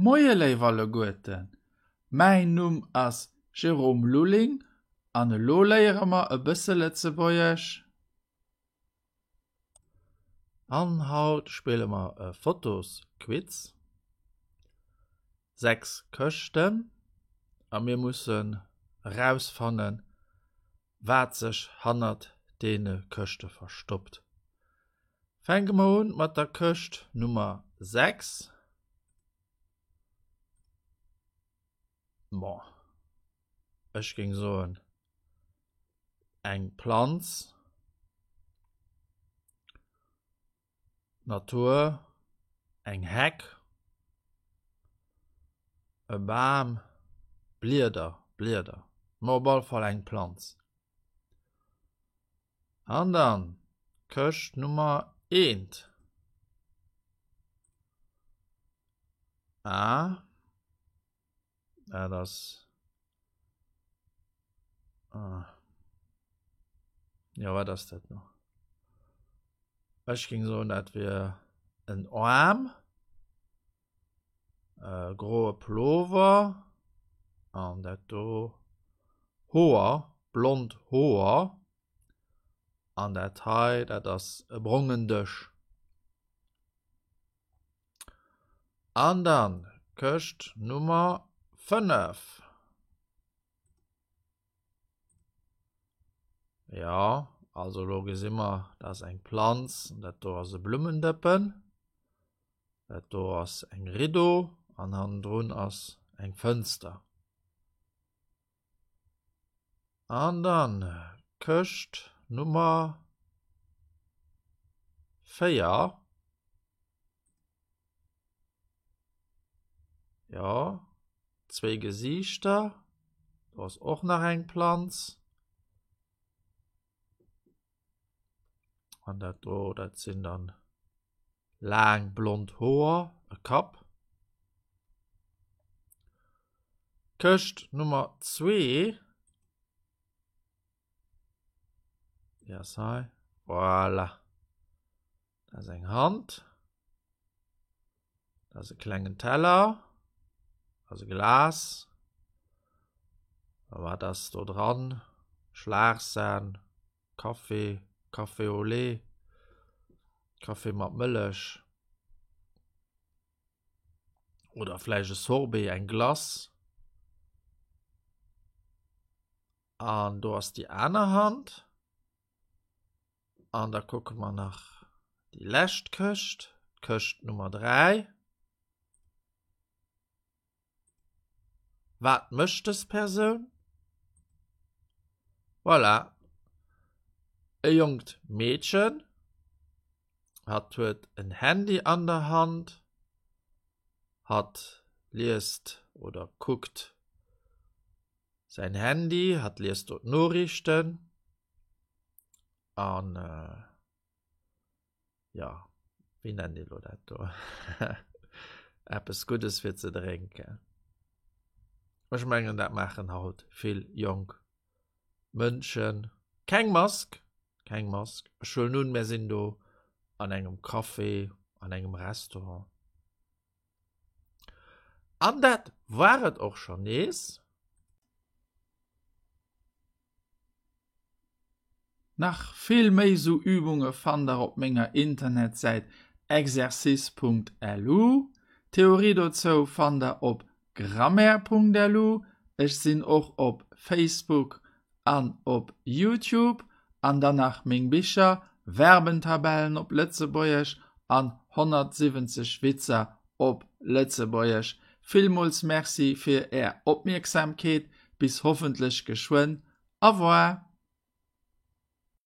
Moie léif alleguerten, mäin Numm ass Jérôme Lulling an elo léiere mer e bësse Lëtzebuergesch. An haut spille mer e Fotosquiz. 6 Këschten a mir mussen erausfannen, wat sech hannert deene Këschte verstoppt. Fänke mer un mat der Këscht Nummer 6. Bon, ech géing soen eng Planz. Natur, eng Heck, e Bam, Blieder, Blieder, ma op all Fall eng Planz. An dann Këscht Nummer eent. Ah, dat ass. Ah. Jo, wat ass dat no? Ech géing soen, dat wier en Aarm, e groe Pullover an dat do Hoer, blond Hoer an dat hei, dat ass e brongen Dësch. An dann Këscht Nummer 5. Jo, also elo gesi mer, dat ass eng Planz, dat do ass e Blummendëppen, dat do ass eng Riddo an hannendrun ass eng Fënster. An dann Këscht Nummer 4. Jo, zwéi Gesiichter. Do ass och nach eng Planz. An dat do, dat sinn dann laang blond Hoer, e Kapp. Këscht Nummer zwee. Déi ass hei. Voilà. Dat ass eng Hand. Dat ass e klengen Teller. Dat ass e Glas. A wat ass do dran? Schlagsahn, Café, Café au lait, Café mat Mëllech. Oder vläicht e Sorbet, eng Glace. An do ass déi aner Hand. An da kucke mer nach déi lescht Këscht, d'Këscht Nummer 3. Wat mécht dës Persoun? Voilà, e jonkt Meedchen. Hatt huet en Handy an der Hand. Hatt liest oder kuckt säin Handy, hatt liest do d'Noriichten. An jo, wéi nennt ee lo dat do? Eppes Guddes fir ze drénken. Ech mengen, dat maachen haut vill jonk Mënschen. Keng Mask, keng Mask. Ech huelen un, mär sinn do an engem Café, an engem Restaurant. An dat war et och schonn nees. Nach vill méi sou Übunge fannt der op menger Internetsäit exercice.lu. D'Theorie dozou fannt der op grammaire.lu. Ech sinn och op Facebook an op Youtube. An dann nach meng Bicher, Verbentabellen op Lëtzebuergesch an 170 Witzer op Lëtzebuergesch. Villmools Merci fir är Opmierksamkeet. Bis hoffentlech geschwënn. Au revoir!